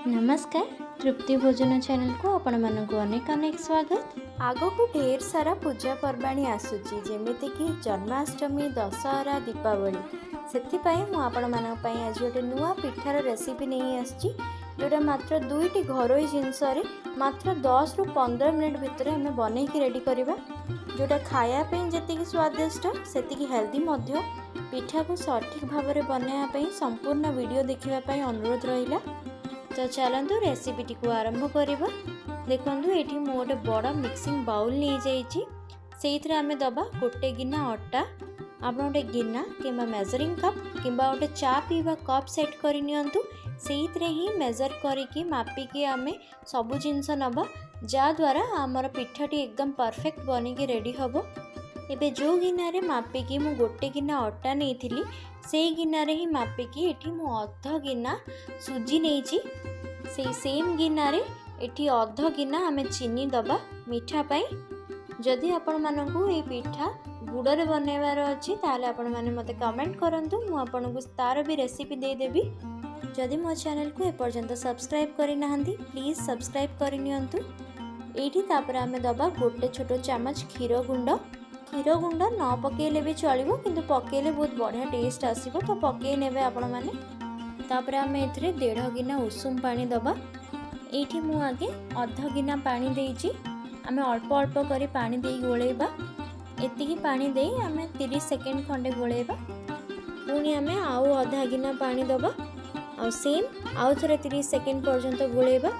ନମସ୍କାର, ତୃପ୍ତି ଭୋଜନ ଚ୍ୟାନେଲକୁ ଆପଣମାନଙ୍କୁ ଅନେକ ଅନେକ ସ୍ୱାଗତ। ଆଗକୁ ଢେର ସାରା ପୂଜା ପର୍ବାଣୀ ଆସୁଛି, ଯେମିତିକି ଜନ୍ମାଷ୍ଟମୀ, ଦଶହରା, ଦୀପାବଳି। ସେଥିପାଇଁ ମୁଁ ଆପଣମାନଙ୍କ ପାଇଁ ଆଜି ଗୋଟେ ନୂଆ ପିଠାର ରେସିପି ନେଇ ଆସିଛି, ଯେଉଁଟା ମାତ୍ର ଦୁଇଟି ଘରୋଇ ଜିନିଷରେ ମାତ୍ର 10ରୁ 15 ମିନିଟ୍ ଭିତରେ ଆମେ ବନେଇକି ରେଡ଼ି କରିବା, ଯେଉଁଟା ଖାଇବା ପାଇଁ ଯେତିକି ସ୍ୱାଦିଷ୍ଟ, ସେତିକି ହେଲ୍ଦି ମଧ୍ୟ। ପିଠାକୁ ସଠିକ୍ ଭାବରେ ବନାଇବା ପାଇଁ ସମ୍ପୂର୍ଣ୍ଣ ଭିଡ଼ିଓ ଦେଖିବା ପାଇଁ ଅନୁରୋଧ ରହିଲା। ତ ଚାଲନ୍ତୁ, ରେସିପିଟିକୁ ଆରମ୍ଭ କରିବା। ଦେଖନ୍ତୁ, ଏଇଠି ମୁଁ ଗୋଟେ ବଡ଼ ମିକ୍ସିଂ ବାଉଲ୍ ନେଇଯାଇଛି। ସେଇଥିରେ ଆମେ ଦେବା ଗୋଟେ ଗିନା ଅଟା। ଆପଣ ଗୋଟେ ଗିନା କିମ୍ବା ମେଜରିଂ କପ୍ କିମ୍ବା ଗୋଟେ ଚା ପିଇବା କପ୍ ସେଟ୍ କରି ନିଅନ୍ତୁ। ସେଇଥିରେ ହିଁ ମେଜର୍ କରିକି, ମାପିକି ଆମେ ସବୁ ଜିନିଷ ନେବା, ଯାହାଦ୍ୱାରା ଆମର ପିଠାଟି ଏକଦମ ପରଫେକ୍ଟ ବନିକି ରେଡ଼ି ହେବ। ଏବେ ଯେଉଁ ଗିନାରେ ମାପିକି ମୁଁ ଗୋଟେ ଗିନା ଅଟା ନେଇଥିଲି, ସେଇ ଗିନାରେ ହିଁ ମାପିକି ଏଠି ମୁଁ ଅଧ ଗିନା ସୁଜି ନେଇଛି। ସେଇ ସେମ୍ ଗିନାରେ ଏଠି ଅଧ ଗିନା ଆମେ ଚିନି ଦେବା ମିଠା ପାଇଁ। ଯଦି ଆପଣମାନଙ୍କୁ ଏଇ ପିଠା ଗୁଡ଼ରେ ବନେଇବାର ଅଛି, ତାହେଲେ ଆପଣମାନେ ମୋତେ କମେଣ୍ଟ କରନ୍ତୁ, ମୁଁ ଆପଣଙ୍କୁ ତା'ର ବି ରେସିପି ଦେଇଦେବି। ଯଦି ମୋ ଚ୍ୟାନେଲକୁ ଏପର୍ଯ୍ୟନ୍ତ ସବସ୍କ୍ରାଇବ୍ କରିନାହାନ୍ତି, ପ୍ଲିଜ୍ ସବସ୍କ୍ରାଇବ୍ କରିନିଅନ୍ତୁ। ଏଇଠି ତାପରେ ଆମେ ଦେବା ଗୋଟେ ଛୋଟ ଚାମଚ କ୍ଷୀର ଗୁଣ୍ଡ। କ୍ଷୀର ଗୁଣ୍ଡ ନ ପକାଇଲେ ବି ଚଳିବ, କିନ୍ତୁ ପକାଇଲେ ବହୁତ ବଢ଼ିଆ ଟେଷ୍ଟ ଆସିବ, ତ ପକାଇ ନେବେ ଆପଣମାନେ। ତାପରେ ଆମେ ଏଥିରେ ଦେଢ଼ ଗିନା ଉଷୁମ ପାଣି ଦେବା। ଏଇଠି ମୁଁ ଆଗେ ଅଧ ଗିନା ପାଣି ଦେଇଛି। ଆମେ ଅଳ୍ପ ଅଳ୍ପ କରି ପାଣି ଦେଇ ଗୋଳେଇବା। ଏତିକି ପାଣି ଦେଇ ଆମେ 30 ସେକେଣ୍ଡ ଖଣ୍ଡେ ଗୋଳେଇବା। ପୁଣି ଆମେ ଆଉ ଅଧା ଗିନା ପାଣି ଦେବା ଆଉ ସେମ୍ ଆଉ ଥରେ 30 ସେକେଣ୍ଡ ପର୍ଯ୍ୟନ୍ତ ଗୋଳେଇବା।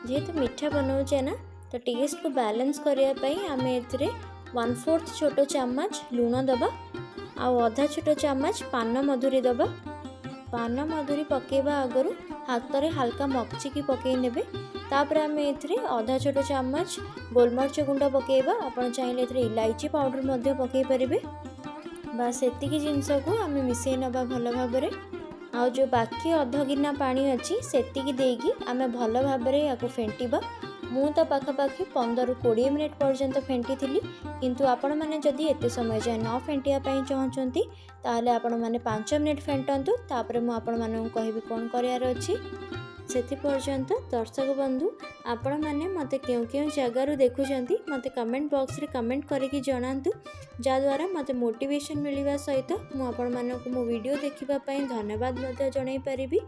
ଯେହେତୁ ମିଠା ବନାଉଛେ ନା, ତ ଟେଷ୍ଟକୁ ବାଲାନ୍ସ କରିବା ପାଇଁ ଆମେ ଏଥିରେ 1/4 ଛୋଟ ଚାମଚ ଲୁଣ ଦେବା ଆଉ ଅଧା ଛୋଟ ଚାମଚ ପାନ ମଧୁରୀ ଦେବା। ପାନ ମଧୁରୀ ପକାଇବା ଆଗରୁ ହାତରେ ହାଲକା ମକଚିକି ପକାଇ ନେବେ। ତାପରେ ଆମେ ଏଥିରେ ଅଧା ଛୋଟ ଚାମଚ ଗୋଲମରିଚ ଗୁଣ୍ଡ ପକାଇବା। ଆପଣ ଚାହିଁଲେ ଏଥିରେ ଇଲାଇଚି ପାଉଡ଼ର ମଧ୍ୟ ପକାଇ ପାରିବେ। ବାସ୍, ଏତିକି ଜିନିଷକୁ ଆମେ ମିଶାଇ ନେବା ଭଲ ଭାବରେ। ଆଉ ଯେଉଁ ବାକି ଅଧ ଗିନା ପାଣି ଅଛି, ସେତିକି ଦେଇକି ଆମେ ଭଲ ଭାବରେ ୟାକୁ ଫେଣ୍ଟିବା। ମୁଁ ତ ପାଖାପାଖି 15ରୁ 20 ମିନିଟ୍ ପର୍ଯ୍ୟନ୍ତ ଫେଣ୍ଟିଥିଲି, କିନ୍ତୁ ଆପଣମାନେ ଯଦି ଏତେ ସମୟ ଯାଏଁ ନ ଫେଣ୍ଟିବା ପାଇଁ ଚାହୁଁଛନ୍ତି, ତାହେଲେ ଆପଣମାନେ 5 ମିନିଟ୍ ଫେଣ୍ଟନ୍ତୁ। ତାପରେ ମୁଁ ଆପଣମାନଙ୍କୁ କହିବି କ'ଣ କରିବାର ଅଛି। ସେଥି ପର୍ଯ୍ୟନ୍ତ ଦର୍ଶକ ବନ୍ଧୁ, ଆପଣମାନେ ମୋତେ କେଉଁ କେଉଁ ଜାଗାରୁ ଦେଖୁଛନ୍ତି, ମୋତେ କମେଣ୍ଟ ବକ୍ସରେ କମେଣ୍ଟ କରିକି ଜଣାନ୍ତୁ, ଯାହାଦ୍ୱାରା ମୋତେ ମୋଟିଭେସନ୍ ମିଳିବା ସହିତ ମୁଁ ଆପଣମାନଙ୍କୁ ମୋ ଭିଡ଼ିଓ ଦେଖିବା ପାଇଁ ଧନ୍ୟବାଦ ମଧ୍ୟ ଜଣାଇ ପାରିବି।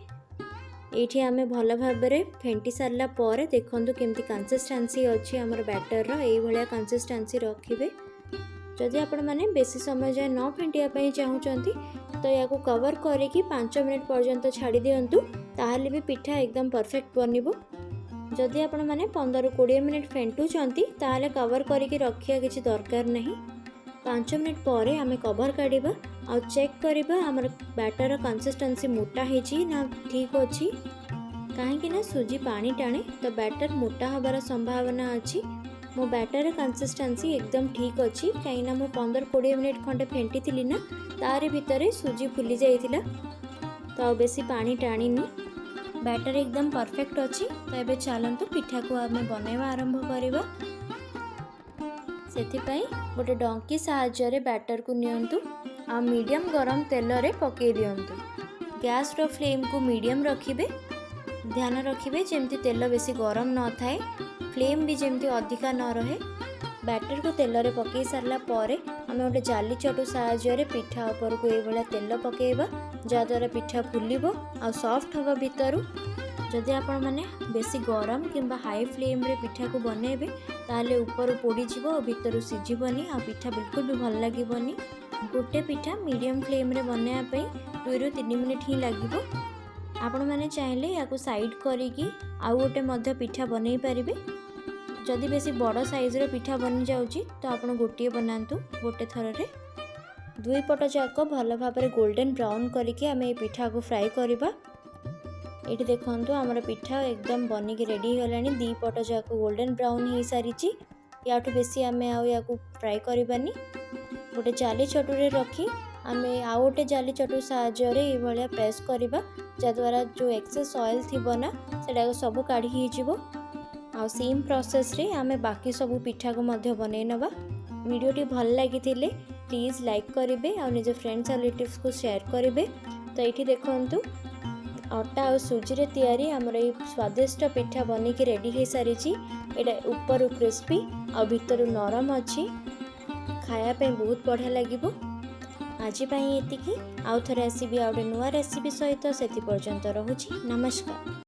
ଏଇଠି ଆମେ ଭଲ ଭାବରେ ଫେଣ୍ଟି ସାରିଲା ପରେ ଦେଖନ୍ତୁ କେମିତି କନସିଷ୍ଟାନ୍ସି ଅଛି ଆମର ବ୍ୟାଟରର। ଏଇଭଳିଆ କନସିଷ୍ଟାନ୍ସି ରଖିବେ। ଯଦି ଆପଣମାନେ ବେଶୀ ସମୟ ଯାଏଁ ନ ଫେଣ୍ଟିବା ପାଇଁ ଚାହୁଁଛନ୍ତି, ତ ୟାକୁ କଭର୍ କରିକି 5 ମିନିଟ୍ ପର୍ଯ୍ୟନ୍ତ ଛାଡ଼ି ଦିଅନ୍ତୁ, ତାହେଲେ ବି ପିଠା ଏକଦମ ପରଫେକ୍ଟ ବନିବ। ଯଦି ଆପଣମାନେ 15ରୁ 20 ମିନିଟ୍ ଫେଣ୍ଟୁଛନ୍ତି, ତାହେଲେ କଭର୍ କରିକି ରଖିବା କିଛି ଦରକାର ନାହିଁ। 5 ମିନିଟ୍ ପରେ ଆମେ କଭର୍ କାଢ଼ିବା ଆଉ ଚେକ୍ କରିବା ଆମର ବ୍ୟାଟର କନସିଷ୍ଟାନ୍ସି ମୋଟା ହେଇଛି ନା ଠିକ୍ ଅଛି। କାହିଁକି ନା ସୁଜି ପାଣି ଟାଣେ, ତ ବ୍ୟାଟର ମୋଟା ହେବାର ସମ୍ଭାବନା ଅଛି। ମୋ ବ୍ୟାଟର କନସିଷ୍ଟାନ୍ସି ଏକଦମ ଠିକ୍ ଅଛି, କାହିଁକିନା ମୁଁ 15-20 ମିନିଟ୍ ଖଣ୍ଡେ ଫେଣ୍ଟିଥିଲି ନା, ତାରି ଭିତରେ ସୁଜି ଫୁଲି ଯାଇଥିଲା, ତ ଆଉ ବେଶୀ ପାଣି ଟାଣିନି। ବ୍ୟାଟର ଏକଦମ ପରଫେକ୍ଟ ଅଛି। ତ ଏବେ ଚାଲନ୍ତୁ, ପିଠାକୁ ଆମେ ବନାଇବା ଆରମ୍ଭ କରିବା। ସେଥିପାଇଁ ଗୋଟେ ଡଙ୍କି ସାହାଯ୍ୟରେ ବ୍ୟାଟରକୁ ନିଅନ୍ତୁ ଆଉ ମିଡ଼ିୟମ୍ ଗରମ ତେଲରେ ପକାଇ ଦିଅନ୍ତୁ। ଗ୍ୟାସ୍ର ଫ୍ଲେମ୍କୁ ମିଡ଼ିୟମ୍ ରଖିବେ। ଧ୍ୟାନ ରଖିବେ ଯେମିତି ତେଲ ବେଶୀ ଗରମ ନଥାଏ, ଫ୍ଲେମ୍ ବି ଯେମିତି ଅଧିକା ନ ରହେ। ବ୍ୟାଟରକୁ ତେଲରେ ପକାଇ ସାରିଲା ପରେ ଆମେ ଗୋଟେ ଜାଲି ଚଟୁ ସାହାଯ୍ୟରେ ପିଠା ଉପରକୁ ଏଇଭଳିଆ ତେଲ ପକାଇବା, ଯାହାଦ୍ୱାରା ପିଠା ଫୁଲିବ ଆଉ ସଫ୍ଟ ହେବ ଭିତରୁ। ଯଦି ଆପଣମାନେ ବେଶୀ ଗରମ କିମ୍ବା ହାଇ ଫ୍ଲେମ୍ରେ ପିଠାକୁ ବନେଇବେ, ତାହେଲେ ଉପରୁ ପୋଡ଼ିଯିବ ଆଉ ଭିତରୁ ସିଝିବନି ଆଉ ପିଠା ବିଲକୁଲ ବି ଭଲ ଲାଗିବନି। ଗୋଟେ ପିଠା ମିଡ଼ିୟମ୍ ଫ୍ଲେମ୍ରେ ବନେଇବା ପାଇଁ 2ରୁ 3 ମିନିଟ୍ ହିଁ ଲାଗିବ। ଆପଣମାନେ ଚାହିଁଲେ ୟାକୁ ସାଇଡ଼୍ କରିକି ଆଉ ଗୋଟେ ମଧ୍ୟ ପିଠା ବନେଇ ପାରିବେ। ଯଦି ବେଶୀ ବଡ଼ ସାଇଜ୍ର ପିଠା ବନିଯାଉଛି, ତ ଆପଣ ଗୋଟିଏ ବନାନ୍ତୁ ଗୋଟେ ଥରରେ। ଦୁଇ ପଟ ଯାକ ଭଲ ଭାବରେ ଗୋଲ୍ଡେନ୍ ବ୍ରାଉନ୍ କରିକି ଆମେ ଏଇ ପିଠାକୁ ଫ୍ରାଏ କରିବା। ଏଇଠି ଦେଖନ୍ତୁ, ଆମର ପିଠା ଏକଦମ ବନିକି ରେଡ଼ି ହେଇଗଲାଣି। ଦୁଇ ପଟ ଯାକ ଗୋଲ୍ଡେନ୍ ବ୍ରାଉନ୍ ହେଇସାରିଛି। ୟାଠୁ ବେଶୀ ଆମେ ଆଉ ୟାକୁ ଫ୍ରାଏ କରିବାନି। ଗୋଟେ ଜାଲି ଚଟୁରେ ରଖି ଆମେ ଆଉ ଗୋଟେ ଜାଲି ଚଟୁ ସାହାଯ୍ୟରେ ଏଇଭଳିଆ ପ୍ରେସ୍ କରିବା, ଯାହାଦ୍ୱାରା ଯେଉଁ ଏକ୍ସେସ୍ ଅଏଲ୍ ଥିବ ନା, ସେଟାକୁ ସବୁ କାଢ଼ି ହେଇଯିବ। ଆଉ ସେମ୍ ପ୍ରୋସେସ୍ରେ ଆମେ ବାକି ସବୁ ପିଠାକୁ ମଧ୍ୟ ବନେଇ ନେବା। ଭିଡ଼ିଓଟି ଭଲ ଲାଗିଥିଲେ ପ୍ଲିଜ୍ ଲାଇକ୍ କରିବେ ଆଉ ନିଜ ଫ୍ରେଣ୍ଡସ୍ ଆଉ ରିଲେଟିଭ୍ସକୁ ସେୟାର କରିବେ। ତ ଏଇଠି ଦେଖନ୍ତୁ, ଅଟା ଆଉ ସୁଜିରେ ତିଆରି ଆମର ଏଇ ସ୍ୱାଦିଷ୍ଟ ପିଠା ବନିକି ରେଡ଼ି ହେଇସାରିଛି। ଏଇଟା ଉପରୁ କ୍ରିସ୍ପି ଆଉ ଭିତରୁ ନରମ ଅଛି। ଖାଇବା ପାଇଁ ବହୁତ ବଢ଼ିଆ ଲାଗିବ। ଆଜି ପାଇଁ ଏତିକି। ଆଉ ଥରେ ଆସିବି ଆଉ ଗୋଟେ ନୂଆ ରେସିପି ସହିତ। ସେଥି ପର୍ଯ୍ୟନ୍ତ ରହୁଛି, ନମସ୍କାର।